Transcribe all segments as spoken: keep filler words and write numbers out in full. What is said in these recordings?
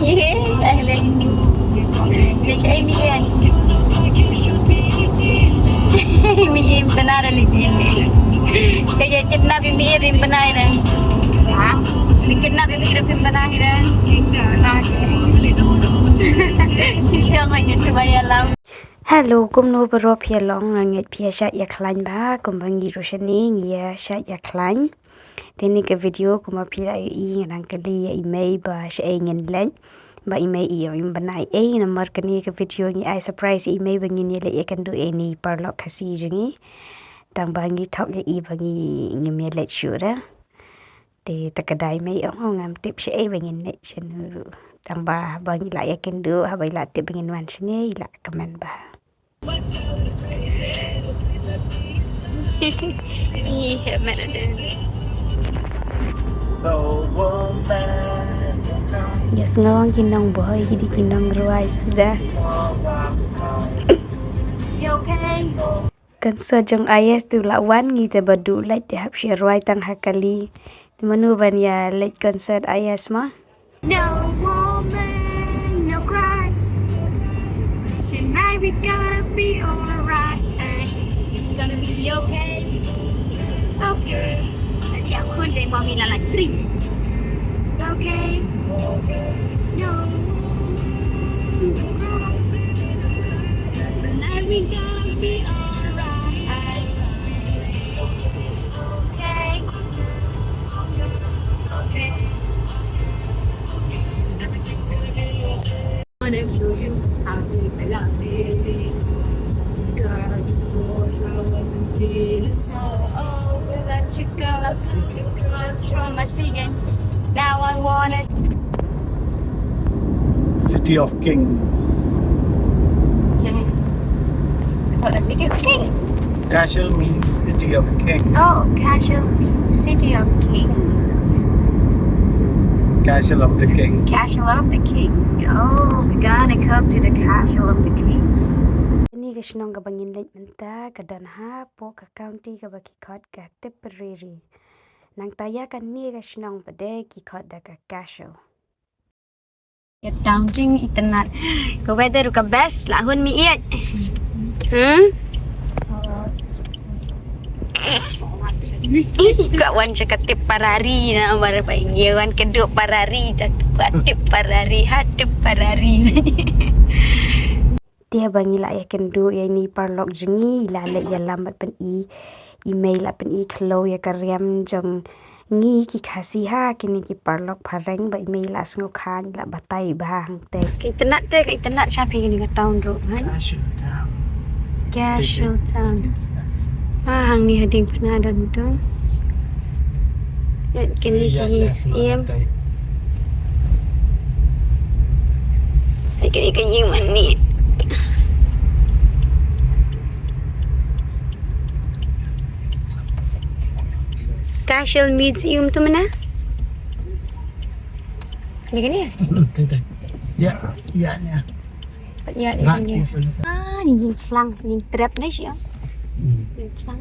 Ahli. Leit shaei Miet? Miet pynah leit shaei? Ka ïa kidnap ïa Miet rim pynah ïa. Ha? Ïa kidnap ïa Miet rim pynah ïa. Shisha ma ïa cuba ïalam. Hello, kumno baroh phi ïa long? Nga ngeit phi ïa shait ïa khlaiñ bha kumba ngi ruh shane ngi ïa shait ïa khlaiñ. Te kane ka video kumba phi la ïohi nga dang kylli ïa i mei ba shaei ngin leit. Ba i mei i ong im bnai ei namar kane ka video ngi ai surprise ïa i mei ba ngin ïa leit ïakynduh ïa ine i paralok Khasi jong ngi. Tang ba ngi thok ïa i ba ngi ngim ïa leit shuh re. Te ta ka dei i mei i ong ngam tip shaei ba ngin leit shano ruh. Tang ba haba ngi la ïakynduh haba i la tip ba ngin wan shane i la kmen bha. Ih, heh, man, ada. Yes, nga ong ki nongbhoi ki dei ki nongrwai suda. You okay? Kan sa jong ayes tu la wan ngi te ba duh leit te hap sha rwai tang ha kali. Te mano ban ïa leit concert ayes ma? No woman, no cry. Tonight we gonna be alright. It's gonna be okay. Okay. Nanti aku deh mommy la like three. Okay. No. Tonight we gonna be alright. Okay. Okay. Wanna show you how deep I love it. Girl, before I wasn't feeling so old. Without you, girl, I'm losing control. My singing, now I wanna. City of Kings. Yeah. I thought the City of King. Cashel means City of King. Oh, Cashel means City of King. Castle of the King. Castle of the King. Oh, we're gonna come to the Castle of the King. Kane ka shnong kaba ngin leit mynta ka don hapoh ka county kaba ki khot ka Tipperary. Nangta ïa kane ka shnong pat de ki khot da ka Cashel. Ka town jingitynnat. Ka weather ruh ka best, la hun mi ïeit. Hmm? Ka wan sha ka Tipperary namar ba ngi wan kynduh Parari, ta ka Tipperary, ha Tipperary. Te ba ngi la ïakynduh ïa ine i paralok jong ngi, i la leit ïalam bad pyni, i mei la pyni khlem ïa ka riam jong ngi ki Khasi ha kine ki paralok phareng, ba i mei la sngewkhan, la batai bha hangtei. Ka itynnat te, ka itynnat sha phi kane ka town ruh, kan? Cashel Town. Cashel Town. Ah, hangne ha diengphna don tu. Ïa kine ki ïing syiem. Ïa kine ki ïing mane. Cashel Museum tu mana? Ni kini? Ya, ya, ya. Ya, ya, ya. Ah, ni ïing khlang, ïing trep ni sih. Ïing khlang.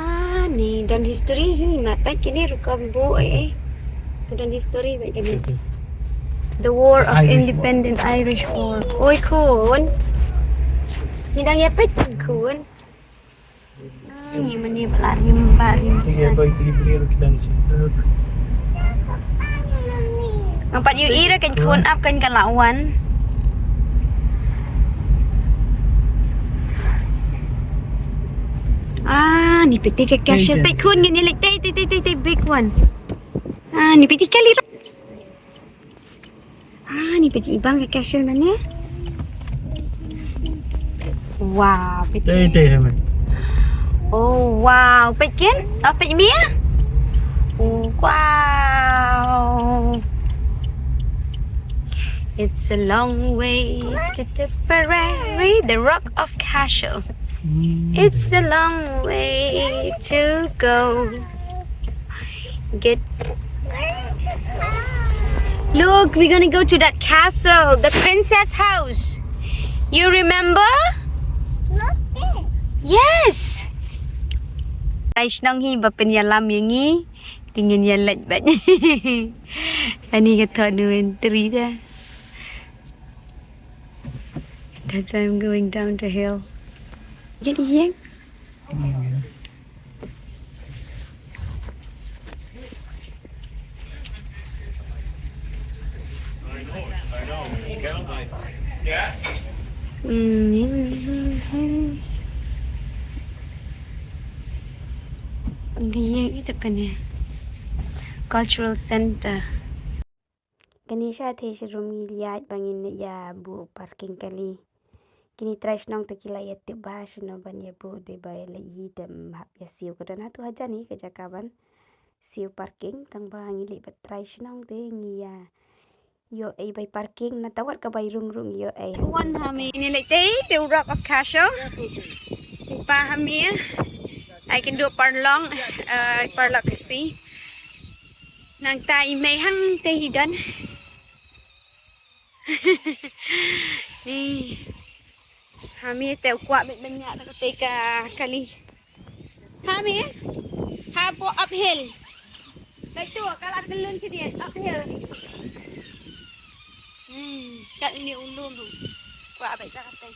Ah, ni don history hi, mat pat kini rukom bu eh. Don history pat kini. The War of Independence, Irish War. Oi khun. Ni dang ïa peit khun. Ngi mane ba la rim ba rim san. Ngam pat ïohi re kan khun ap kan ka la wan. Ah, ni peit ka castle, peit khun ngi ni lek te te te te big one. Ah, ni peit ka li. Ah, ni peit i bang ka castle na ne. Wow, peit. Te te me. Oh wow, peit ken? Oh, peit mia. Oh, wow. It's a long way to Tipperary, the Rock of Cashel. It's a long way to go. Get. Look, we're gonna go to that castle, the princess house. You remember? Yes. Ai shnong hi ba pynïalam ïa ngi. Te ngin ïa leit bad. Ani ka thon nu en tri da. That's why I'm going down the hill. Get ïeng. Hmm. Ngi ïeng ïa kane. Cultural Center. Kane sha thei sha rum ngi ïaid ba ngin ïa buh parking kali. Kine trai shnong te ki la ïa tip ba shano ban ïa buh, dei ba ïa leit hi te ym hap ïa siew, ka don hato hajan hi ka jaka ban siew parking, tang ba ngi leit bad trai shnong te ngi ïa ïoh ei bai parking, nangta wat ka bai rung rung ïoh ei. Wan ha mi. Ngi leit tei te u Rock of Cashel. Te pa ha mi. Ai kynduh parlong, eh, parlok Khasi. Nangta i mei hangtei hi don. Ni. Ha mi te u kwah beit ban ïa ta ka tei ka kali. Ha mi. Hapoh uphill. Beit tu ka la kyllun shi dien uphill. Hmm, kat ni u lum. Kwah beit ta ka tei.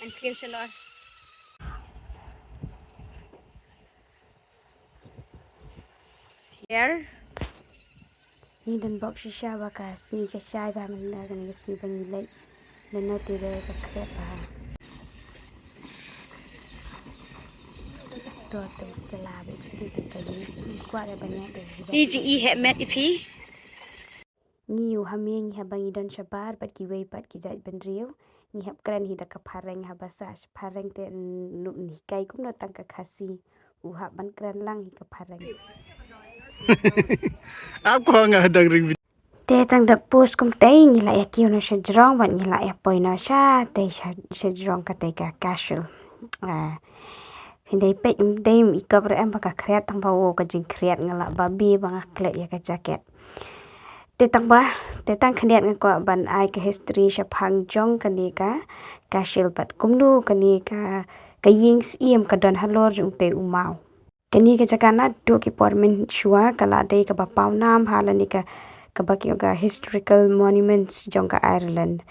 An kiew shalor. Here. Ngi don bok shisha ba ka sngi ka shai ba mynta kane ka sngi ba ngi leit. Don na te ba ka khrep ba ha. To to sala ba iti te ka li. Kwah re ba nya de. Iji i he met i phi. Ngi ïu ha mi ngi haba ngi don shabar bad kiwei pat ki jait bynriew. Ngi hap kren hi da ka phareng haba sah phareng te n-, n-, hikai kumno tang ka Khasi. U hap ban kren lang hi ka phareng. Ap ko nga dang ring. Te tang da pus kumtei ngi la ïa kiew noh sha jrong bad ngi la ïa poi noh sha tei sha, sha jrong ka tei ka Cashel. Ah, phin dei peit um dei um i kop re em ba ka khriat tang ba wow ka jingkhriat nga la babe ba nga klet ïa ka jaket. Te tang ba, te tang khyndiat nga kwah ban ai ka history shaphang jong kane ka, ka Cashel bad kumno kane ka, ka ïing syiem ka don halor jong utei u maw. Kane ka jaka naduh ki por mynshuwa ka la dei kaba pawnam ha lane ka, kaba ki ong ka historical monuments jong ka Ireland.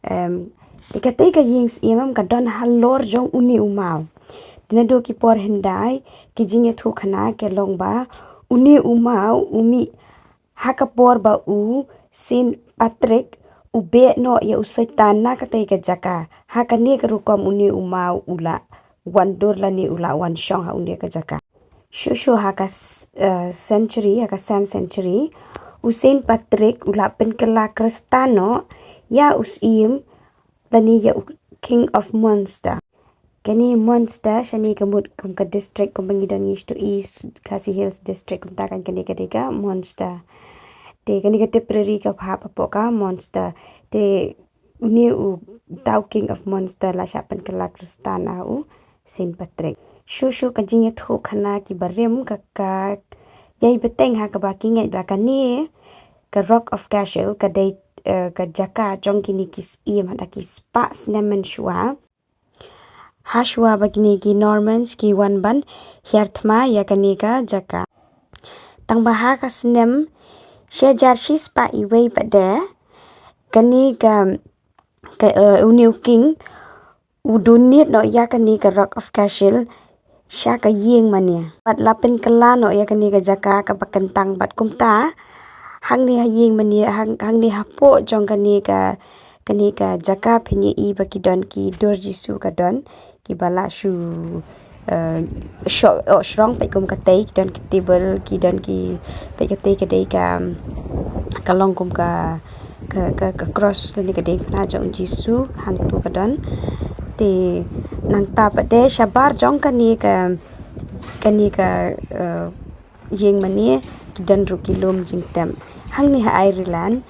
Em, te katei ka ïing syiem em ka don halor jong une u maw. Te naduh ki por hyndai ki jingïathuhkhana ki long ba une u maw u mih ha ka por ba u Saint Patrick u beh noh ïa u Soitan na katei ka jaka. Ha kane ka rukom une u maw u la wan dur lane u la wan shong ha une ka jaka. Shuh shuh ha ka s-, eh, century, ha ka seventh century, u Saint Patrick u la pynkylla khristan noh ïa u syiem lane ïa u King of Munster. Kane Munster shane ka mut kum ka district kumba ngi don ngi shu East Khasi Hills District kumta kan kane ka dei ka Munster. Te kane ka Tipperary ka hap hapoh ka Munster. Te une u tau King of Munster la shah pynkylla khristan ha u Saint Patrick. Shuh shuh ka jingïathuhkhana ki barim ka, ka ïai bteng ha kaba ki ngeit ba kane ka Rock of Cashel ka dei, eh, ka jaka jong kine ki syiem ha da ki spah snem mynshuwa. Hashuwa ba kine ki Normans ki wan ban hiar thma ïa kane ka jaka. Tang ba ha ka snem shi hajar shispah iwei pat de kane ka, ka, eh, une u king u donate noh ïa kane ka Rock of Cashel sha ka ïing mane. Bad la pynkylla noh ïa kane ka jaka kaba kyntang bad kumta hangne ha ïing mane hang, hangne hapoh jong kane ka, kane ka jaka phin ïohi ba ki don ki dur Jisu ka don kiba la shu, eh, shoh, oh, shrong peit kum katei ki don ki table ki don ki peit katei ka dei ka, ka long kum ka, ka, ka, ka cross lane ka dei ka jong Jisu hangtu ka don. Te nangta pat de shabar jong kane ka, kane ka, eh, ïing mane ki don ruh ki lum jingtep. Hangne ha Ireland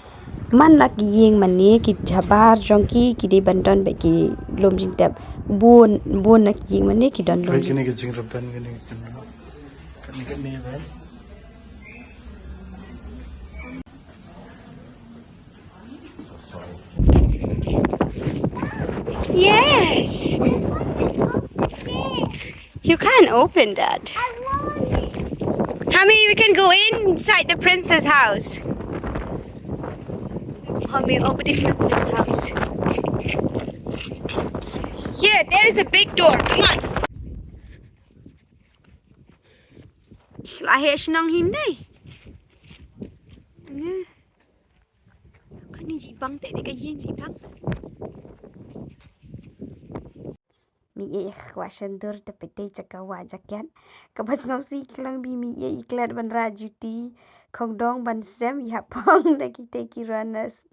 man la ki ïing mane ki shabar jong ki ki dei ban don bad ki lum jingtep. Bun, bun na ki ïing mane ki don lum jingtep. Kane ka jingrben kane ka, kane ka ni ban. Yes. You can't open that. Hami, we can go inside the princess house. Hami, over the princess house. Here, there is a big door. Come on. Lahir senang hindai. Ani jibang te de ka yin jibang. Mi e kwah shan dur te pete jaka wa jakiat. Ka bas ngau si klang bi mi e i klat ban ra juti. Kong dong ban sem ya pong da ki te ki runners.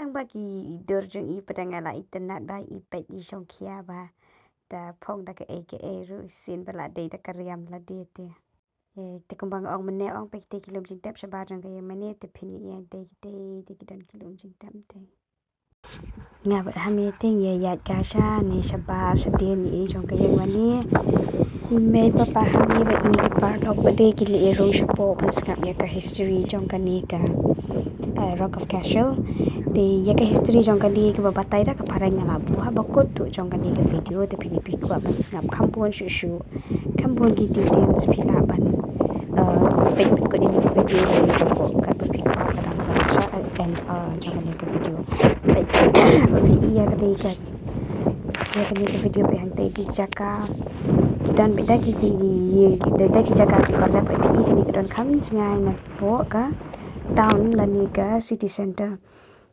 Ang ba ki dur jong i padang ala i tenat ba i pet i shong kia ba. Ta pong da ka e ka e ru sin ba la de da ka riam la de te. Te kumba nga ong mynne ong pek te ki lum jingtep shabar jong ka ïing mane te phin ïa te ki te te ki don ki lum jingtep te. Nga bad Hami te ngi ïa ka sha ne shabar sha dien ïa jong ka ïing mane. I mei papa Hami bad ngi ki paralok bad de ki leh rung shapoh ban sngap ïa ka history jong kane ka Rock of Cashel. Te ïa ka history jong kane kaba batai da ka phareng nga la buh ha bakut tu jong kane ka video te phin ïa phi kwah ban sngap kham bun shuh shuh. Kham bun ki details phi lah ban peit pynkut ïa kane ka video ba phi kwah kat ba phi kwah ka dang ka sha and jong kane ka video. Peit ba phi ïa kane ka ïa kane ka video ba hangtei ki jaka ki don beit da ki ki ïing ki da ki jaka ki paralok ba phi ïa kane ka don kham jngai na poh ka town lane ka city center.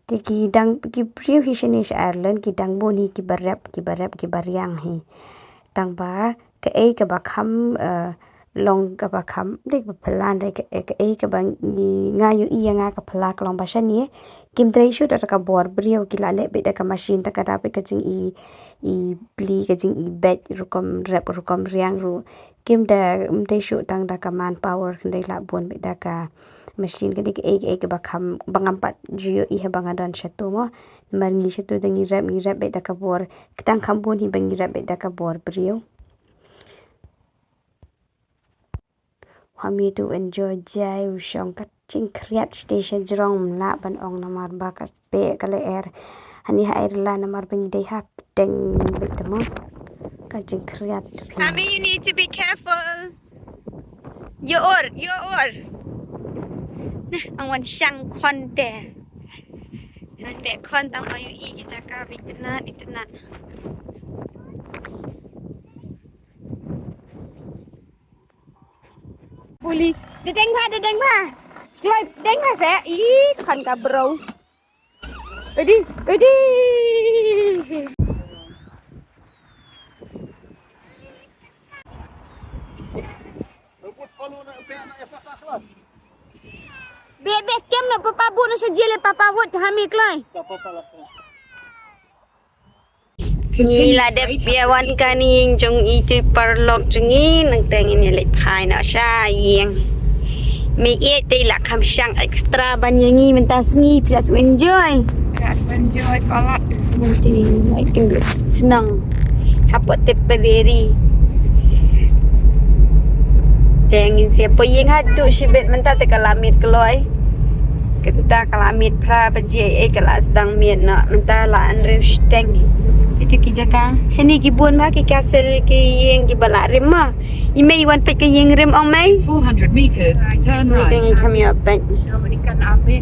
Te ki dang ki briew hi shane sha Ireland ki dang bun hi ki barep ki barep ki bariang hi. Tang ba kaei kaba kham long kaba kham dei kaba phylla dei kaei kaba nga ïohi ïa nga ka phylla ka long ba shane kim trei shuh da ka bor briew ki la leh beit da ka machine ta ka da beit ka jing i i pli ka jing i beit rukom rep rukom riang ruh. Kim da mdei shuh tang da ka manpower khyndai lah bun beit da ka machine ka dei kaei kaei kaba kham ba ngam pat ju ïohi haba nga don shatu mo. Namar ngi shatu da ngi rep ngi rep beit da ka bor ka dang kham bun hi ba ngi rep beit da ka bor briew. Hami tu enjoy jai u shong ka jingkhriat station jrong mlah ban ong namar ba ka pe ka le er. Hani ha er la namar ba ngi dei ha pdeng beit tamo ka jingkhriat. Hami, you need to be careful. Your or, your or. Ang wan shang khon te. Han be khon tang ba ïohi ki jaka beit tnat beit tnat. Police. Dedeng ba, dedeng ba. Kloi, dedeng ba se. Ih, khon ka bro. Udi, udi. Be be kem na papa bu na sa jele papa bu Hami kloi. Ngi la dep ïa wan kane ïing jong i tu paralok jong i nangta ngin ïa leit phai noh sha ïing. Me ïeit te la kham shang extra ban ïa ngi mynta sngi phi la shu enjoy. Enjoy palat. Chnong hapoh Tipperary. Te ngin sa poi ïing haduh shibit mynta te ka la miet kloi. Kata ka la miet phra baje eh ka la sdang miet noh mynta la hynriew shiteng. Itu ki jaka shane ki bun ma ki castle ki ïing kiba la rim ma. I mei wan peit ka ïing rim ong mei. Four hundred meters, turn right. Teng i kham ïoh peit. Dominican Abbey.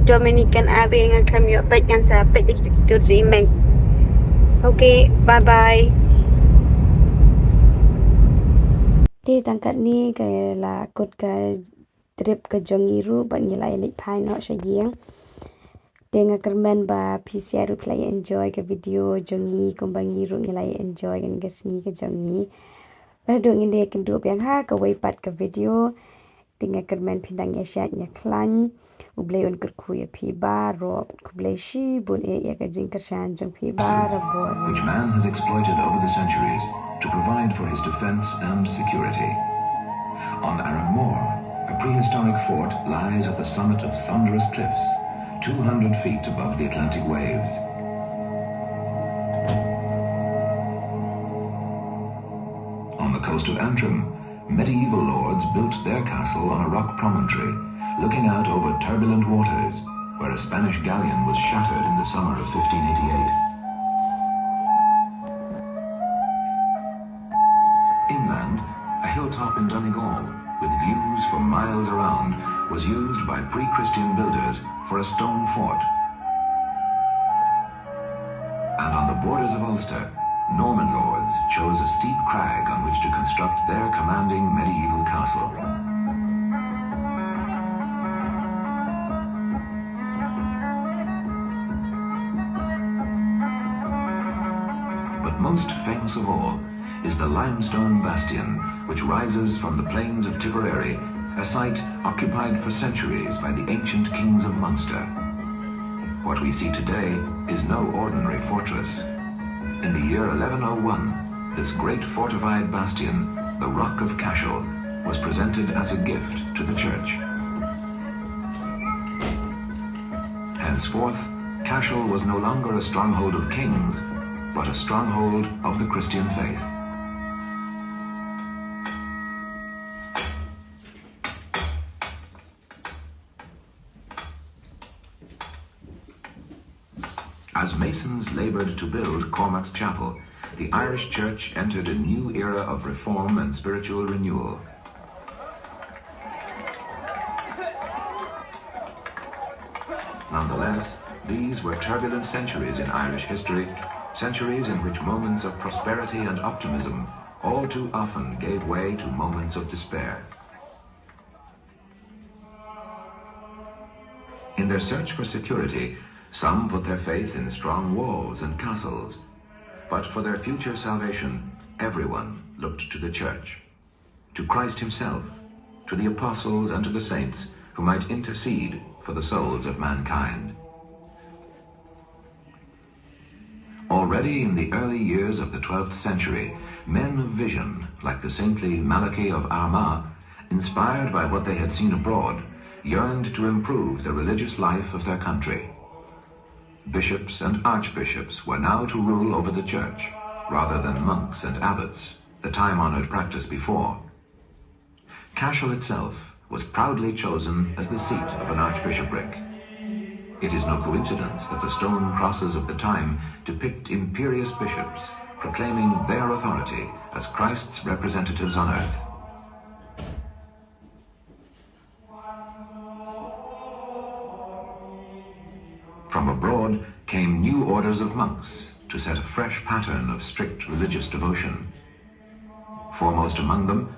Dominican Abbey ngan kham ïoh peit ngan sa peit ïa kitu kitu i mei. Okay, bye bye. Te tang katne ka la kut ka trip ka jong ngi ruh bad ngi la ïa leit phai noh sha ïing. Te nga kyrmen ba phi sha ruh phi la ïa enjoy ka video jong ngi kumba ngi ruh ngi la ïa enjoy kane ka sngi ka jong ngi. Ba haduh ngin ïa kynduh biang ha kawei pat ka video. Te nga kyrmen phin dang ïa shad ïa khlaiñ. U Blei un kyrkhu ïa phi baroh. Khublei shibun eh ïa ka jingkyrshan jong phi barabor. Which man has exploited over the centuries to provide for his defense and security. On Aran Moor, a prehistoric fort lies at the summit of thunderous cliffs, two hundred feet above the Atlantic waves. On the coast of Antrim, medieval lords built their castle on a rock promontory, looking out over turbulent waters, where a Spanish galleon was shattered in the summer of fifteen eighty-eight. Inland, a hilltop hilltop in Donegal, with views for miles around, was used by pre-Christian builders for a stone fort. And on the borders of Ulster, Norman lords chose a steep crag on which to construct their commanding medieval castle. But most famous of all is the limestone bastion, which rises from the plains of Tipperary, a site occupied for centuries by the ancient kings of Munster. What we see today is no ordinary fortress. In the year eleven oh one, this great fortified bastion, the Rock of Cashel, was presented as a gift to the church. Henceforth, Cashel was no longer a stronghold of kings, but a stronghold of the Christian faith. As masons laboured to build Cormac's Chapel, the Irish Church entered a new era of reform and spiritual renewal. Nonetheless, these were turbulent centuries in Irish history, centuries in which moments of prosperity and optimism all too often gave way to moments of despair. In their search for security, some put their faith in strong walls and castles, but for their future salvation, everyone looked to the church, to Christ himself, to the apostles and to the saints who might intercede for the souls of mankind. Already in the early years of the twelfth century, men of vision, like the saintly Malachy of Armagh, inspired by what they had seen abroad, yearned to improve the religious life of their country. Bishops and archbishops were now to rule over the church, rather than monks and abbots, the time-honoured practice before. Cashel itself was proudly chosen as the seat of an archbishopric. It is no coincidence that the stone crosses of the time depict imperious bishops proclaiming their authority as Christ's representatives on earth. From abroad came new orders of monks to set a fresh pattern of strict religious devotion. Foremost among them